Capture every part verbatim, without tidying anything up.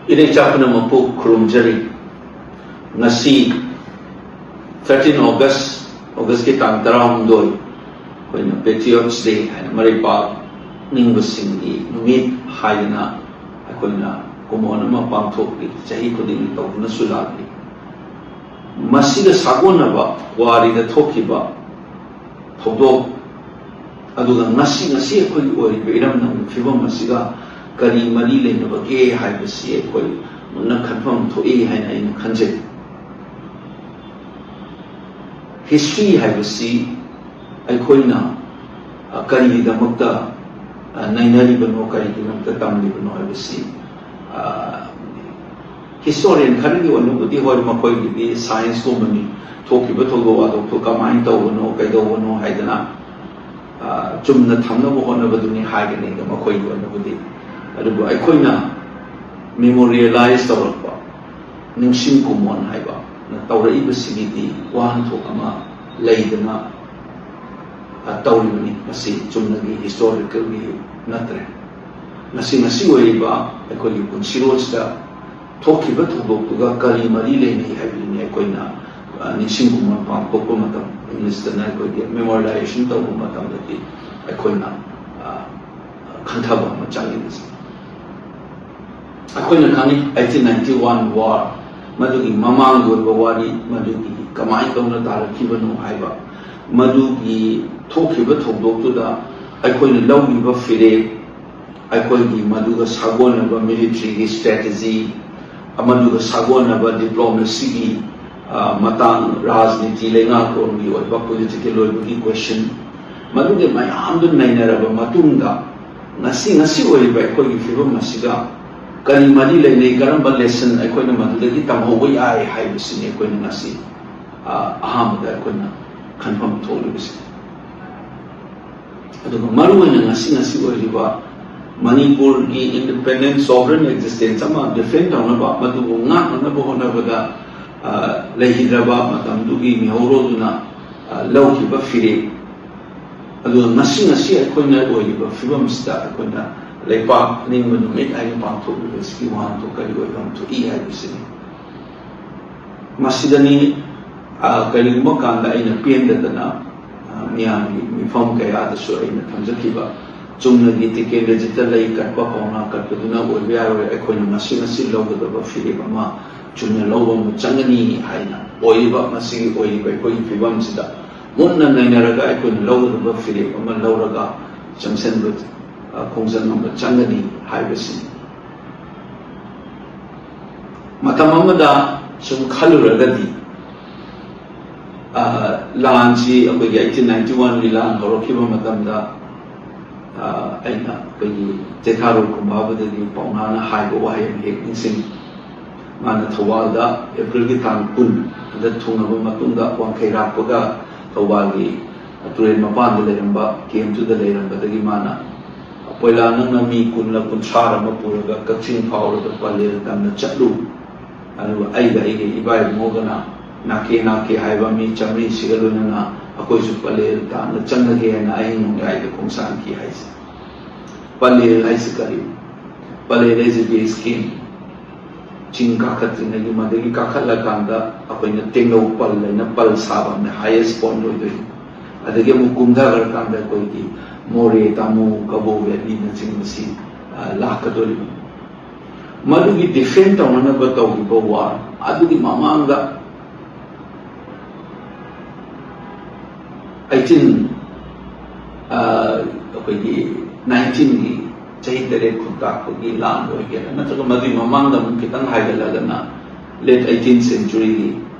ꯏꯔꯩꯆꯥ ꯄꯨꯝꯅꯃꯛꯄꯨ ꯈꯨꯔꯨꯝꯖꯔꯤ꯫ ꯉꯁꯤ thirteen August, Augustꯀꯤ ꯇꯥꯡ ꯇꯔꯥꯍꯨꯝꯗꯣꯏ, ꯑꯩꯈꯣꯏꯅ Patriots Day ꯍꯥꯏꯅ, ꯃꯔꯩꯄꯥꯛ ꯅꯤꯡꯕꯁꯤꯡꯒꯤ ꯅꯨꯃꯤꯠ ꯍꯥꯏꯗꯅ ꯑꯩꯈꯣꯏꯅ ꯀꯨꯝꯑꯣꯟ ꯑꯃ ꯄꯥꯡꯊꯣꯛꯂꯤ, ꯆꯍꯤ ꯈꯨꯗꯤꯡꯒꯤ ꯇꯧꯗꯨꯅꯁꯨ ꯂꯥꯛꯂꯤ꯫ ꯃꯁꯤꯒ ꯁꯥꯒꯣꯟꯅꯕ ꯄꯨꯋꯥꯔꯤꯗ ꯊꯣꯛꯈꯤꯕ ꯊꯧꯗꯣꯛ, ꯑꯗꯨꯒ ꯉꯁꯤ, ꯉꯁꯤ ꯑꯩꯈꯣꯏꯒꯤ ꯑꯣꯏꯔꯤꯕ ꯏꯔꯝꯗꯝꯒꯤ ꯐꯤꯕꯝ ꯑꯁꯤꯒ ꯀꯔꯤ ꯃꯔꯤ ꯂꯩꯅꯕꯒꯦ ꯍꯥꯏꯕꯁꯤ ꯑꯩꯈꯣꯏ ꯃꯨꯟꯅ ꯈꯟꯐꯝ ꯊꯣꯛꯏ ꯍꯥꯏꯅ ꯑꯩꯅ ꯈꯟꯖꯩ꯫ History ꯍꯥꯏꯕꯁꯤ ꯑꯩꯈꯣꯏꯅ, ꯑ, ꯀꯔꯤꯒꯤꯗꯃꯛꯇ, ꯑ, ꯅꯩꯅꯔꯤꯕꯅꯣ, ꯀꯔꯤꯒꯤꯗꯃꯛꯇ ꯇꯝꯂꯤꯕꯅꯣ ꯍꯥꯏꯕꯁꯤ, ꯑ, historian ꯈꯔꯒꯤ ꯑꯣꯏꯅꯕꯨꯗꯤ, ꯍꯣꯏ, ꯃꯈꯣꯏꯒꯤꯗꯤ science ꯀꯨꯝꯕꯅꯤ, ꯊꯣꯛꯈꯤꯕ ꯊꯧꯗꯣꯛ ꯋꯥꯊꯣꯛꯇꯣ ꯀꯃꯥꯏꯅ ꯇꯧꯕꯅꯣ, ꯀꯩꯗꯧꯕꯅꯣ ꯍꯥꯏꯗꯅ, ꯑ, ꯆꯨꯝꯅ ꯊꯝꯅꯕ ꯍꯣꯠꯅꯕꯗꯨꯅꯤ ꯍꯥꯏꯒꯅꯤ ꯑꯗꯣ ꯃꯈꯣꯏꯒꯤ ꯑꯣꯏꯅꯕꯨꯗꯤ꯫ ꯑꯗꯨꯕꯨ ꯑꯩꯈꯣꯏꯅ memorialize ꯇꯧꯔꯛꯄ ꯅꯤꯡꯁꯤꯡ ꯀꯨꯝꯑꯣꯟ ꯍꯥꯏꯕ ꯇꯧꯔꯛꯏꯕꯁꯤꯒꯤꯗꯤ ꯋꯥꯍꯟꯊꯣꯛ ꯑꯃ ꯂꯩꯗꯅ, ꯑ, ꯇꯧꯔꯤꯕꯅꯤ꯫ ꯃꯁꯤ ꯆꯨꯝꯅꯒꯤ historicalꯒꯤ ꯅꯠꯇ꯭ꯔꯦ꯫ ꯉꯁꯤ, ꯉꯁꯤ ꯑꯣꯏꯔꯤꯕ ꯑꯩꯈꯣꯏꯒꯤ ꯄꯨꯟꯁꯤꯔꯣꯜꯁꯤꯗ ꯊꯣꯛꯈꯤꯕ ꯊꯧꯗꯣꯛꯇꯨꯒ ꯀꯔꯤ ꯃꯔꯤ ꯂꯩꯅꯩ ꯍꯥꯏꯕꯗꯨꯅꯤ ꯑꯩꯈꯣꯏꯅ, ꯑ, ꯅꯤꯡꯁꯤꯡ ꯀꯨꯝꯑꯣꯟ ꯄꯥꯡꯊꯣꯛꯄ ꯃꯇꯝ, Englishꯇꯅ ꯑꯩꯈꯣꯏꯒꯤ memorialization ꯇꯧꯕ ꯃꯇꯝꯗꯗꯤ ꯑꯩꯈꯣꯏꯅ, ꯑ, ꯈꯟꯊꯕ ꯑꯃ ꯆꯪꯉꯤꯕꯁꯦ꯫ ꯑꯩꯈꯣꯏꯅ ꯈꯪꯉꯤ eighteen ninety-one war, ꯃꯗꯨꯒꯤ ꯃꯃꯥꯡꯒꯤ ꯑꯣꯏꯕ ꯋꯥꯔꯤ, ꯃꯗꯨꯒꯤ ꯀꯃꯥꯏꯅ ꯇꯧꯅ ꯇꯥꯔꯛꯈꯤꯕꯅꯣ ꯍꯥꯏꯕ, ꯃꯗꯨꯒꯤ ꯊꯣꯛꯈꯤꯕ ꯊꯧꯗꯣꯛꯇꯨꯗ ꯑꯩꯈꯣꯏꯅ ꯂꯧꯔꯤꯕ ꯐꯤꯔꯦꯞ, ꯑꯩꯈꯣꯏꯒꯤ ꯃꯗꯨꯒ ꯁꯥꯒꯣꯟꯅꯕ militaryꯒꯤ strategy, ꯃꯗꯨꯒ ꯁꯥꯒꯣꯟꯅꯕ diplomacyꯒꯤ, ꯑ, ꯃꯇꯥꯡ, ꯔꯥꯖꯅꯤꯇꯤ, ꯂꯩꯉꯥꯛꯂꯣꯟꯒꯤ ꯑꯣꯏꯕ political ꯑꯣꯏꯕꯒꯤ question, ꯃꯗꯨꯒꯤ ꯃꯌꯥꯝꯗꯨ ꯅꯩꯅꯔꯕ ꯃꯇꯨꯡꯗ ꯉꯁꯤ, ꯉꯁꯤ ꯑꯣꯏꯔꯤꯕ ꯑꯩꯈꯣꯏꯒꯤ ꯐꯤꯕꯝ ꯑꯁꯤꯒ ꯀꯔꯤ ꯃꯔꯤ ꯂꯩꯅꯩ, ꯀꯔꯝꯕ lesson ꯑꯩꯈꯣꯏꯅ ꯃꯗꯨꯗꯒꯤ ꯇꯝꯍꯧꯕ ꯌꯥꯏ ꯍꯥꯏꯕꯁꯤꯅꯤ ꯑꯩꯈꯣꯏꯅ ꯉꯁꯤ, ꯑ, ꯑꯍꯥꯟꯕꯗ ꯑꯩꯈꯣꯏꯅ ꯈꯟꯐꯝ ꯊꯣꯛꯂꯤꯕꯁꯤ꯫ ꯑꯗꯨꯒ ꯃꯔꯨꯑꯣꯏꯅ ꯉꯁꯤ, ꯉꯁꯤ ꯑꯣꯏꯔꯤꯕ ꯃꯅꯤꯄꯨꯔꯒꯤ independent sovereign existence ꯑꯃ defend ꯇꯧꯅꯕ, ꯃꯗꯨꯕꯨ ꯉꯥꯛꯅꯅꯕ ꯍꯣꯠꯅꯕꯗ, ꯑ, ꯂꯩꯈꯤꯗ꯭ꯔꯕ ꯃꯇꯝꯗꯨꯒꯤ ꯃꯤꯍꯧꯔꯣꯜꯗꯨꯅ, ꯑ, ꯂꯧꯈꯤꯕ ꯐꯤꯔꯦꯞ, ꯑꯗꯨꯒ ꯉꯁꯤ, ꯉꯁꯤ ꯑꯩꯈꯣꯏꯅ ꯑꯣꯏꯔꯤꯕ ꯐꯤꯕꯝꯁꯤꯗ ꯑꯩꯈꯣꯏꯅ ꯂꯩꯄꯥꯛ ꯅꯤꯡꯕ ꯅꯨꯃꯤꯠ ꯍꯥꯏꯅ ꯄꯥꯡꯊꯣꯛꯂꯤꯕꯁꯤꯒꯤ ꯋꯥꯍꯟꯊꯣꯛ ꯀꯔꯤ ꯑꯣꯏꯐꯝ ꯊꯣꯛꯏ ꯍꯥꯏꯕꯁꯤꯅꯤ꯫ ꯃꯁꯤꯗꯅꯤ, ꯑ, ꯀꯔꯤꯒꯨꯝꯕ ꯀꯥꯟꯗ ꯑꯩꯅ ꯄꯦꯟꯗꯗꯅ, ꯑ, ꯃꯤꯌꯥꯝꯒꯤ ꯃꯤꯐꯝ ꯀꯌꯥꯗꯁꯨ ꯑꯩꯅ ꯊꯝꯖꯈꯤꯕ, ꯆꯨꯝꯅꯒꯤ ꯇꯤꯀꯦꯟꯗ꯭ꯔꯖꯤꯠꯇ ꯂꯩ ꯀꯠꯄ, ꯄꯥꯎꯅꯥ ꯀꯠꯄꯗꯨꯅ ꯑꯣꯏꯕ ꯌꯥꯔꯣꯏ꯫ ꯑꯩꯈꯣꯏꯅ ꯉꯁꯤ ꯉꯁꯤ ꯂꯧꯒꯗꯕ ꯐꯤꯔꯦꯞ ꯑꯃ ꯆꯨꯝꯅ ꯂꯧꯕ ꯑꯃ ꯆꯪꯒꯅꯤ ꯍꯥꯏꯅ ꯑꯣꯏꯔꯤꯕ, ꯃꯁꯤꯒꯤ ꯑꯣꯏꯔꯤꯕ ꯑꯩꯈꯣꯏꯒꯤ ꯐꯤꯕꯝꯁꯤꯗ ꯃꯨꯟꯅ ꯅꯩꯅꯔꯒ ꯑꯩꯈꯣꯏꯅ ꯂꯧꯒꯗꯕ ꯐꯤꯔꯦꯞ ꯑꯃ ꯂꯧꯔꯒ ꯆꯪꯁꯤꯟꯕ, ꯑ, ꯈꯣꯡꯖꯪ ꯑꯃ ꯆꯪꯒꯅꯤ ꯍꯥꯏꯕꯁꯤꯅꯤ꯫ ꯃꯇꯝ ꯑꯃꯗ ꯁꯨꯝ ꯈꯜꯂꯨꯔꯒꯗꯤ, ꯑ, ꯂꯥꯟꯁꯤ ꯑꯩꯈꯣꯏꯒꯤ eighteen ninety one ꯒꯤ ꯂꯥꯟ ꯍꯧꯔꯛꯈꯤꯕ ꯃꯇꯝꯗ, ꯑ, ꯑꯩꯅ ꯑꯩꯈꯣꯏꯒꯤ ꯆꯦꯊꯥꯔꯣꯜ ꯀꯨꯝꯕꯥꯕꯗꯒꯤ ꯄꯥꯎꯅꯥꯅ ꯍꯥꯏꯕ ꯋꯥꯍꯩ ꯑꯃ ꯍꯦꯛ ꯅꯤꯡꯁꯤꯡꯉꯤ꯫ ꯃꯥꯅ ꯊꯧꯕꯥꯜꯗ ꯑꯦꯄ꯭ꯔꯤꯜꯒꯤ ꯇꯥꯡ ꯀꯨꯟ ꯗ ꯊꯨꯡꯂꯕ ꯃꯇꯨꯡꯗ ꯋꯥꯡꯈꯩ ꯂꯥꯛꯄꯒ ꯊꯧꯕꯥꯜꯒꯤ ꯇꯨꯔꯦꯜ ꯃꯄꯥꯟꯗ ꯂꯩꯔꯝꯕ ꯀꯦꯝꯇꯨꯗ ꯂꯩꯔꯝꯕꯗꯒꯤ ꯃꯥꯅ, "ꯀꯣꯏꯂꯥ, ꯅꯪꯅ ꯃꯤ ꯀꯨꯟꯂ ꯀꯨꯟꯊ꯭ꯔꯥꯔ ꯑꯃ ꯄꯨꯔꯒ ꯀꯛꯆꯤꯡ ꯐꯥꯎꯔꯒ ꯄꯂꯦꯜ ꯇꯝꯅ ꯆꯠꯂꯨ, ꯑꯗꯨꯒ ꯑꯩꯒ ꯑꯩꯒꯤ ꯏꯕꯥꯏ ꯏꯕꯨꯡꯉꯣꯒꯅ ꯅꯥꯀꯦ ꯅꯥꯀꯦ ꯍꯥꯏꯕ ꯃꯤ ꯆꯥꯃꯔꯤꯁꯤꯒ ꯂꯣꯏꯅꯅ ꯑꯩꯈꯣꯏꯁꯨ ꯄꯂꯦꯜ ꯇꯥꯟꯅ ꯆꯪꯉꯒꯦ" ꯍꯥꯏꯅ ꯑꯍꯤꯡ ꯅꯣꯡꯌꯥꯏꯗ ꯈꯣꯡꯁꯥꯟꯈꯤ ꯍꯥꯏꯁꯦ꯫ ꯄꯂꯦꯜ ꯍꯥꯏꯁꯤ ꯀꯔꯤ? ꯄꯂꯦꯜ ꯍꯥꯏꯁꯤ base camp꯫ ꯆꯤꯡ ꯀꯥꯈꯠꯇ꯭ꯔꯤꯉꯩꯒꯤ, ꯃꯗꯒꯤ ꯀꯥꯈꯠꯂꯀꯥꯟꯗ ꯑꯩꯈꯣꯏꯅ ꯇꯦꯡꯅꯧ ꯄꯜ ꯍꯥꯏꯅ ꯄꯜ ꯁꯥꯕ ꯑꯃꯅ highest point ꯑꯣꯏꯗꯣꯏꯅꯤ꯫ ꯑꯗꯒꯤ ꯑꯃꯨꯛ ꯀꯨꯝꯊꯈ꯭ꯔꯀꯥꯟꯗ ꯑꯩꯈꯣꯏꯒꯤ ꯃꯣꯔꯦ, ꯇꯥꯃꯨ, ꯀꯕꯣ ꯚꯦꯂꯤꯅꯆꯤꯡꯕꯁꯤ, ꯑ, ꯂꯥꯛꯀꯗꯧꯔꯤꯕꯅꯤ꯫ ꯃꯗꯨꯒꯤ defend ꯇꯧꯅꯅꯕ ꯇꯧꯈꯤꯕ war ꯑꯗꯨꯒꯤ ꯃꯃꯥꯡꯗ eighteen, ꯑ, ꯑꯩꯈꯣꯏꯒꯤ nineteenꯒꯤ ꯆꯍꯤ ꯇꯔꯦꯠ ꯈꯨꯟꯇꯥꯛꯄꯒꯤ ꯂꯥꯟ ꯑꯣꯏꯒꯦꯔꯥ, ꯅꯠꯇ꯭ꯔꯒ ꯃꯗꯨꯒꯤ ꯃꯃꯥꯡꯗ ꯑꯃꯨꯛ ꯈꯤꯇꯪ ꯍꯥꯏꯒꯠꯂꯒꯅ late eighteenth centuryꯒꯤ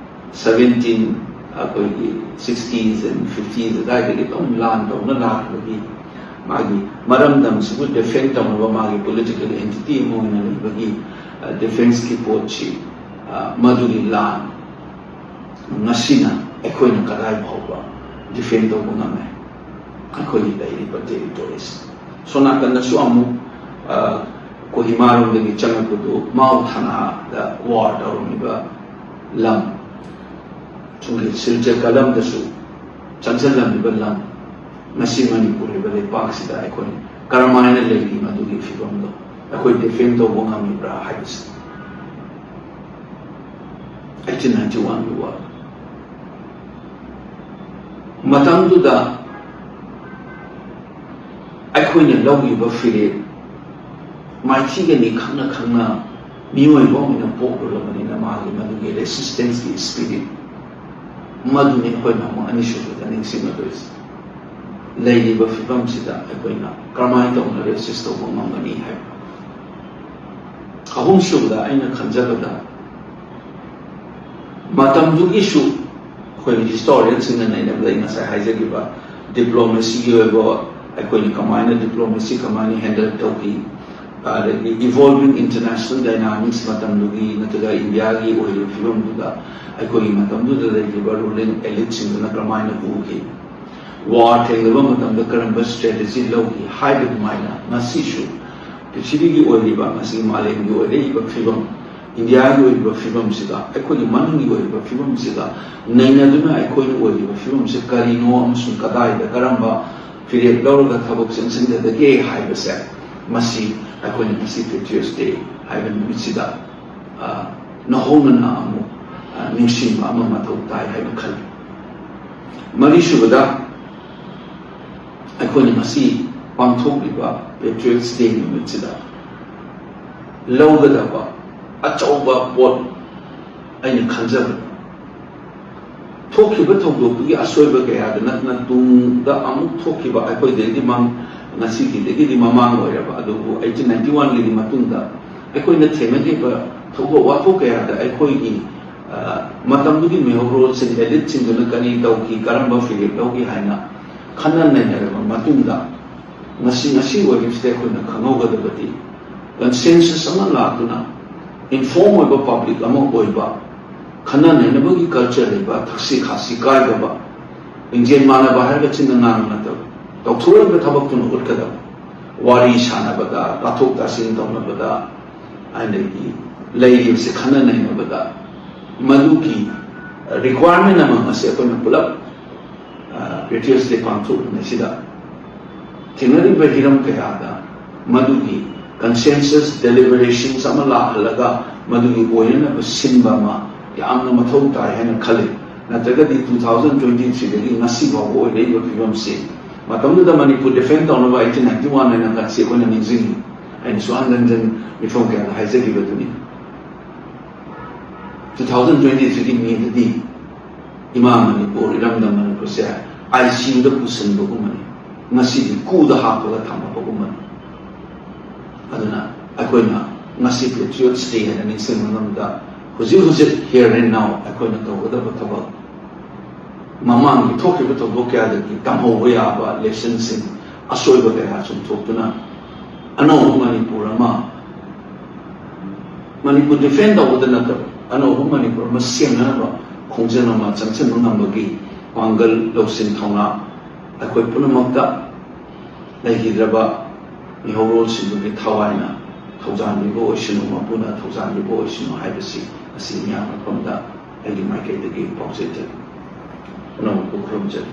seventeen, ꯑꯩꯈꯣꯏꯒꯤ sixties and fifties ꯑꯗꯨꯋꯥꯏꯗꯒꯤ ꯑꯗꯨꯝ ꯂꯥꯟ ꯇꯧꯅ ꯂꯥꯛꯄꯒꯤ ꯃꯥꯒꯤ ꯃꯔꯝꯗꯝꯁꯤꯕꯨ defend ꯇꯧꯅꯕ ꯃꯥꯒꯤ political entity ꯑꯃ ꯑꯣꯏꯅ ꯂꯩꯕꯒꯤ, ꯑ, defenceꯀꯤ ꯄꯣꯠꯁꯤ, ꯑ, ꯃꯗꯨꯒꯤ ꯂꯥꯟ ꯉꯁꯤꯅ ꯑꯩꯈꯣꯏꯅ ꯀꯗꯥꯏ ꯐꯥꯎꯕ defend ꯇꯧꯕ ꯉꯝꯃꯦ ꯑꯩꯈꯣꯏꯒꯤ ꯂꯩꯔꯤꯕ territories꯫ ꯁꯣꯝ ꯅꯥꯀꯟꯗꯁꯨ ꯑꯃꯨꯛ, ꯑ, ꯀꯣꯍꯤꯃꯥꯔꯣꯝꯗꯒꯤ ꯆꯪꯉꯛꯄꯗꯨ ꯃꯥꯎ ꯊꯥꯅꯥꯗ war ꯇꯧꯔꯝꯃꯤꯕ ꯂꯝ, ꯁꯣꯝꯒꯤ ꯁꯤꯜꯆꯔ ꯀꯂꯝꯗꯁꯨ ꯆꯪꯁꯤꯜꯂꯝꯃꯤꯕ ꯂꯝ, ꯉꯁꯤ ꯃꯅꯤꯄꯨꯔ ꯍꯥꯏꯕ ꯂꯩꯄꯥꯛꯁꯤꯗ ꯑꯩꯈꯣꯏ ꯀꯔꯝꯍꯥꯏꯅ ꯂꯩꯔꯤ ꯃꯗꯨꯒꯤ ꯐꯤꯕꯝꯗꯣ ꯑꯩꯈꯣꯏ ꯗꯤꯐꯦꯟ ꯇꯧꯕ ꯉꯝꯃꯤꯕ꯭ꯔꯥ ꯍꯥꯏꯕꯁꯤ ꯑꯩꯠꯇꯤꯟ ꯅꯥꯏꯟꯇꯤ ꯋꯥꯟꯒꯤ ꯋꯥ ꯃꯇꯝꯗꯨꯗ ꯑꯩꯈꯣꯏꯅ ꯂꯧꯔꯤꯕ ꯐꯤꯔꯦꯞ ꯃꯥꯏꯊꯤꯒꯅꯤ ꯈꯪꯅ ꯈꯪꯅ ꯃꯤꯑꯣꯏꯕ ꯑꯣꯏꯅ ꯄꯣꯛꯂꯨꯔꯕꯅꯤꯅ ꯃꯥꯒꯤ ꯃꯗꯨꯒꯤ ꯔꯦꯁꯤꯁꯇꯦꯟꯁꯀꯤ ꯏꯁꯄꯤꯔꯤꯠ ꯃꯗꯨꯅꯤ ꯑꯩꯈꯣꯏꯅ ꯑꯃꯨꯛ ꯑꯅꯤꯁꯨꯕꯗ ꯅꯤꯡꯁꯤꯡꯒꯗꯣꯏꯁꯦ꯫ ꯂꯩꯔꯤꯕ ꯐꯤꯕꯝꯁꯤꯗ ꯑꯩꯈꯣꯏꯅ ꯀꯔꯝꯍꯥꯏꯅ ꯇꯧꯅ ꯔꯦꯁꯤꯁ ꯇꯧꯕ ꯉꯝꯒꯅꯤ ꯍꯥꯏꯕ꯫ ꯑꯍꯨꯝꯁꯨꯕꯗ ꯑꯩꯅ ꯈꯟꯖꯕꯗ ꯃꯇꯝꯗꯨꯒꯤꯁꯨ ꯑꯩꯈꯣꯏꯒꯤ ꯍꯤꯁꯇꯣꯔꯤꯌꯟꯁꯤꯡꯅ ꯅꯩꯅꯕꯗ ꯑꯩ ꯉꯁꯥꯏ ꯍꯥꯏꯖꯈꯤꯕ ꯗꯤꯄ꯭ꯂꯣꯃꯦꯁꯤꯒꯤ ꯑꯣꯏꯕ ꯑꯩꯈꯣꯏꯅ ꯀꯃꯥꯏꯅ ꯗꯤꯄ꯭ꯂꯣꯃꯦꯁꯤ ꯀꯃꯥꯏꯅ ꯍꯦꯟꯗꯜ ꯇꯧꯈꯤ, ꯑꯗꯒꯤ ꯏꯚꯣꯜꯚꯤꯡ ꯏꯟꯇꯔꯅꯦꯁꯅꯦꯜ ꯗꯥꯏꯅꯥꯃꯤꯛꯁ ꯃꯇꯝꯗꯨꯒꯤ ꯅꯠꯇ꯭ꯔꯒ ꯏꯟꯗꯤꯌꯥꯒꯤ ꯑꯣꯏꯔꯤꯕ ꯐꯤꯕꯝꯗꯨꯗ ꯑꯩꯈꯣꯏꯒꯤ ꯃꯇꯝꯗꯨꯗ ꯂꯩꯔꯤꯕ ꯔꯨꯂꯤꯡ ꯑꯦꯂꯤꯠꯁꯤꯡꯗꯨꯅ ꯀꯔꯝꯍꯥꯏꯅ ꯎꯈꯤ, ꯋꯥꯔ ꯊꯦꯡꯅꯕ ꯃꯇꯝꯗ ꯀꯔꯝꯕ ꯁ꯭ꯇ꯭ꯔꯦꯇꯦꯖꯤ ꯂꯧꯈꯤ ꯍꯥꯏꯕ ꯑꯗꯨꯃꯥꯏꯅ ꯉꯁꯤꯁꯨ ꯄ꯭ꯔꯤꯊꯤꯕꯤꯒꯤ ꯑꯣꯏꯔꯤꯕ, ꯉꯁꯤ ꯃꯥꯂꯦꯝꯒꯤ ꯑꯣꯏꯔꯛꯏꯕ ꯐꯤꯕꯝ, ꯏꯟꯗꯤꯌꯥꯒꯤ ꯑꯣꯏꯔꯤꯕ ꯐꯤꯕꯝꯁꯤꯒ ꯑꯩꯈꯣꯏꯒꯤ ꯃꯅꯨꯡꯒꯤ ꯑꯣꯏꯔꯤꯕ ꯐꯤꯕꯝꯁꯤꯒ ꯅꯩꯅꯗꯨꯅ ꯑꯩꯈꯣꯏꯅ ꯑꯣꯏꯔꯤꯕ ꯐꯤꯕꯝꯁꯤ ꯀꯔꯤꯅꯣ ꯑꯃꯁꯨꯡ ꯀꯗꯥꯏꯗ ꯀꯔꯝꯕ ꯐꯤꯔꯦꯞ ꯂꯧꯔꯒ ꯊꯕꯛ ꯆꯪꯁꯤꯟꯒꯗꯒꯦ ꯍꯥꯏꯕꯁꯦ ꯃꯁꯤ ꯑꯩꯈꯣꯏꯅ ꯉꯁꯤ Patriots Day ꯍꯥꯏꯕ ꯅꯨꯃꯤꯠꯁꯤꯗ ꯅꯧꯍꯧꯅꯅ ꯑꯃꯨꯛ ꯅꯤꯡꯁꯤꯡꯕ ꯑꯃ ꯃꯊꯧ ꯇꯥꯏ ꯍꯥꯏꯅ ꯈꯜꯂꯤ꯫ ꯃꯔꯤꯁꯨꯕꯗ, ꯑꯩꯈꯣꯏꯅ ꯉꯁꯤ ꯄꯥꯡꯊꯣꯛꯂꯤꯕ Patriots Day ꯅꯨꯃꯤꯠꯁꯤꯗ ꯂꯧꯒꯗꯕ ꯑꯆꯧꯕ ꯄꯣꯠ ꯑꯩꯅ ꯈꯟꯖꯕꯗ, ꯊꯣꯛꯈꯤꯕ ꯊꯧꯗꯣꯛꯇꯨꯒꯤ ꯑꯁꯣꯏꯕ ꯀꯌꯥꯗ ꯅꯠꯇꯅ ꯇꯨꯡꯗ ꯑꯃꯨꯛ ꯊꯣꯛꯈꯤꯕ ꯑꯩꯈꯣꯏꯗꯒꯤꯗꯤ ꯃꯥꯡ-, ꯉꯁꯤꯒꯤꯗꯒꯤꯗꯤ ꯃꯃꯥꯡ ꯑꯣꯏꯔꯕ, ꯑꯗꯨꯕꯨ ꯑꯩꯠꯇꯤꯟ ꯅꯥꯏꯟꯇꯤ ꯋꯥꯟꯒꯤꯗꯤ ꯃꯇꯨꯡꯗ ꯑꯩꯈꯣꯏꯅ ꯊꯦꯡꯅꯈꯤꯕ ꯊꯧꯗꯣꯛ ꯋꯥꯊꯣꯛ ꯀꯌꯥꯗ ꯑꯩꯈꯣꯏꯒꯤ, ꯑ, ꯃꯇꯝꯗꯨꯒꯤ ꯃꯤꯍꯧꯔꯣꯜꯁꯤꯡ, ꯑꯦꯂꯤꯠꯁꯤꯡꯗꯨꯅ ꯀꯔꯤ ꯇꯧꯈꯤ, ꯀꯔꯝꯕ ꯐꯤꯔꯦꯞ ꯂꯧꯈꯤ ꯍꯥꯏꯅ ꯈꯟꯅ ꯅꯩꯅꯔꯕ ꯃꯇꯨꯡꯗ, ꯉꯁꯤ, ꯉꯁꯤ ꯑꯣꯏꯔꯤꯕꯁꯤꯗ ꯑꯩꯈꯣꯏꯅ ꯈꯪꯍꯧꯒꯗꯕꯗꯤ, ꯀꯟꯁꯦꯟꯁꯁ ꯑꯃ ꯂꯥꯛꯇꯨꯅ ꯏꯟꯐꯣꯔꯝ ꯑꯣꯏꯕ ꯄꯕ꯭ꯂꯤꯛ ꯑꯃ ꯑꯣꯏꯕ, ꯈꯟꯅ ꯅꯩꯅꯕꯒꯤ ꯀꯜꯆꯔ ꯂꯩꯕ, ꯊꯛꯁꯤ ꯈꯥꯁꯤ ꯀꯥꯏꯗꯕ, ꯂꯤꯡꯖꯦꯜ ꯃꯥꯟꯅꯕ ꯍꯥꯏꯔꯒ ꯆꯤꯟꯗ ꯉꯥꯡꯕ ꯅꯠꯇꯕ, ꯇꯧꯊꯣꯔꯛꯏꯕ ꯊꯕꯛꯇꯨꯅ ꯎꯠꯀꯗꯕ꯫ ꯋꯥꯔꯤ ꯁꯥꯟꯅꯕꯗ, ꯇꯥꯊꯣꯛ ꯇꯥꯁꯤꯟ ꯇꯧꯅꯕꯗ, ꯑꯗꯒꯤ ꯂꯩꯔꯤꯕꯁꯦ ꯈꯟꯅ ꯅꯩꯅꯕꯗ, ꯃꯗꯨꯒꯤ ꯔꯤꯀ꯭ꯋꯥꯏꯔꯃꯦꯟ ꯑꯃ ꯉꯁꯤ ꯑꯩꯈꯣꯏꯅ ꯄꯨꯂꯞ, ꯑ, Patriots Day ꯄꯥꯡꯊꯣꯛꯂꯤꯉꯩꯁꯤꯗ ꯊꯦꯡꯅꯔꯤꯕ ꯍꯤꯔꯝ ꯀꯌꯥꯗ ꯃꯗꯨꯒꯤ consensus deliberations ꯑꯃ ꯂꯥꯛꯍꯜꯂꯒ ꯃꯗꯨꯒꯤ ꯑꯣꯏꯅꯅꯕ ꯁꯤꯟꯕ ꯑꯃ ꯌꯥꯝꯅ ꯃꯊꯧ ꯇꯥꯏ ꯍꯥꯏꯅ ꯈꯜꯂꯤ꯫ ꯅꯠꯇ꯭ꯔꯒꯗꯤ two thousand twenty threeꯗꯒꯤ ꯉꯁꯤ ꯐꯥꯎꯕ ꯑꯣꯏꯔꯛꯏꯕ ꯐꯤꯕꯝꯁꯦ, ꯃꯇꯝꯗꯨꯗ ꯃꯅꯤꯄꯨꯔ defend ꯇꯧꯅꯕ eighteen ninety one ꯍꯥꯏꯅ ꯉꯁꯤ ꯑꯩꯈꯣꯏꯅ ꯅꯤꯡꯁꯤꯡꯉꯤ꯫ ꯑꯩꯅꯁꯨ ꯍꯟꯖꯤꯟ ꯍꯟꯖꯤꯟ ꯃꯤꯐꯝ ꯀꯌꯥꯗ ꯍꯥꯏꯖꯈꯤꯕꯗꯨꯅꯤ꯫ Two thousand twenty threeꯒꯤ Mayꯗꯗꯤ ꯏꯃꯥ ꯃꯅꯤꯄꯨꯔ, ꯏꯔꯝꯗꯝ ꯃꯅꯤꯄꯨꯔꯁꯦ ICUꯗ ꯄꯨꯁꯤꯟꯕꯒꯨꯝꯕꯅꯤ꯫ ꯉꯁꯤꯗꯤ ꯀꯨꯗ ꯍꯥꯞꯄꯒ ꯊꯝꯃꯕꯒꯨꯝꯕꯅꯤ꯫ ꯑꯗꯨꯅ ꯑꯩꯈꯣꯏꯅ ꯉꯁꯤ Patriots Day ꯍꯥꯏꯅ ꯅꯤꯡꯁꯤꯡꯕ ꯉꯝꯕꯗ, ꯍꯧꯖꯤꯛ ꯍꯧꯖꯤꯛ here and now ꯑꯩꯈꯣꯏꯅ ꯇꯧꯒꯗꯕ ꯊꯕꯛ, ꯃꯃꯥꯡꯒꯤ ꯊꯣꯛꯈꯤꯕ ꯊꯧꯗꯣꯛ ꯀꯌꯥꯗꯒꯤ ꯇꯝꯍꯧꯕ ꯌꯥꯕ lessonꯁꯤꯡ, ꯑꯁꯣꯏꯕ ꯀꯌꯥ ꯆꯨꯝꯊꯣꯛꯇꯨꯅ ꯑꯅꯧꯕ ꯃꯅꯤꯄꯨꯔ ꯑꯃ, ꯃꯅꯤꯄꯨꯔ defend ꯇꯧꯕꯗ ꯅꯠꯇꯕ, ꯑꯅꯧꯕ ꯃꯅꯤꯄꯨꯔ ꯑꯃ ꯁꯦꯝꯅꯅꯕ ꯈꯣꯡꯖꯪ ꯑꯃ ꯆꯪꯁꯤꯟꯕ ꯉꯝꯕꯒꯤ ꯄꯥꯡꯒꯜ, ꯂꯧꯁꯤꯡ, ꯊꯧꯅꯥ ꯑꯩꯈꯣꯏ ꯄꯨꯝꯅꯃꯛꯇ ꯂꯩꯈꯤꯗ꯭ꯔꯕ ꯃꯤꯍꯧꯔꯣꯜꯁꯤꯡꯗꯨꯒꯤ ꯊꯋꯥꯏꯅ ꯊꯧꯖꯥꯟꯕꯤꯕ ꯑꯣꯏꯁꯅꯨ, ꯃꯄꯨꯅ ꯊꯧꯖꯥꯟꯕꯤꯕ ꯑꯣꯏꯁꯅꯨ ꯍꯥꯏꯕꯁꯤ ꯉꯁꯤ ꯃꯤꯌꯥꯝ ꯃꯐꯝꯗ ꯑꯩꯒꯤ ꯃꯥꯏꯀꯩꯗꯒꯤ ꯄꯥꯎꯖꯦꯜ ꯄꯨꯝꯅꯃꯛꯄꯨ ꯈꯨꯔꯨꯝꯖꯔꯤ꯫